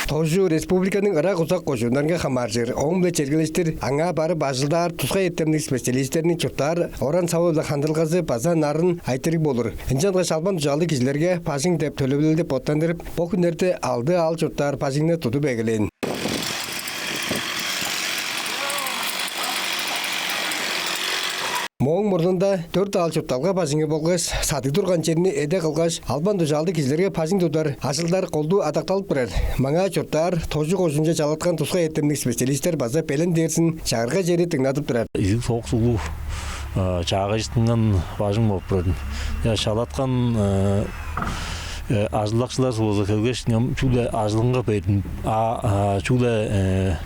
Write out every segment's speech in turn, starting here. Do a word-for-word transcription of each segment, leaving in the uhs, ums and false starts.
Тожу республиканың ырак-узак кожууннарынга хамааржыр, ооң-биле чергелештир аңаа барып ажылдаар тускай эртемниг специалистерниң чурттаар оран-сава-биле хандырылгазы база нарын айтырыг болур. Ынчангаш албан-дужаалдыг кижилерге бажың деп төлевилелди боттандырып, бо хүннерде алды аал чурттаар бажыңны тудуп эгелээн. Мооң мурнунда дөрт аал чуртталга бажыңы болгаш садыг турган черни эде кылгаш, албан-дужаалдыг кижилерге бажың тудар ажылдар колдуу адакталып турар. Маңаа чурттаар Тожу кожуунче чалаткан тускай эртемниг специалистер база белен дээрзин чагырга чери дыңнадып турар. Изиг-соок суглуг, а, чаагайжыттынган бажың болуп турар. Я, чалаткан, э, э, ажылдакчылар болза келгеш, ам чүгле ажылынга бердим. А, а, чүгле, э,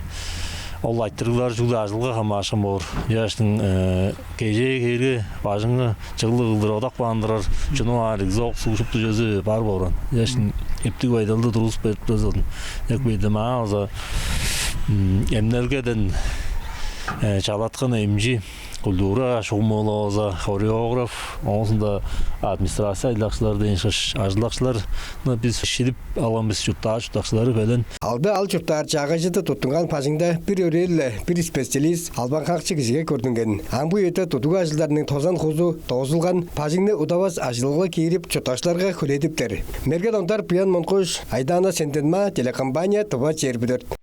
ол айтырыглар чүгле ажылга хамаарышкан боор. Чаштың, э, кежээ кээрге бажыңы чыглы кылдыр одап каан турар, чунуп аар изиг-соок суг шупту чөзү бар боор аан. Чаштың эптиг байдалды тургузуп берип турар болзун. Дек бейдем аа база, м, эмнелгеден, э, чалаткан эмчи, культура шугуму-ла болза, хореограф, оозунда администрация ажылдакчылары дээн ышкаш ажылдакчыларны бис шилип алган бис, чурттаар чурттакчылары белен. Алды аал чурттаар чаагайжыды туттунган бажыңда бир өрээл-ле бир специалист албан хакчы кижиге көрдүнген. Ам бо үеде тудуг ажылдарының тозан хузу доозулган, бажыңны удавас ажыглалга киирип, чурттакчыларга хүлээдиптер. Мерген Ондар, Буян Монгуш, Айдаана Сенденмаа, телекомпания «Тыва чээрби дөрт».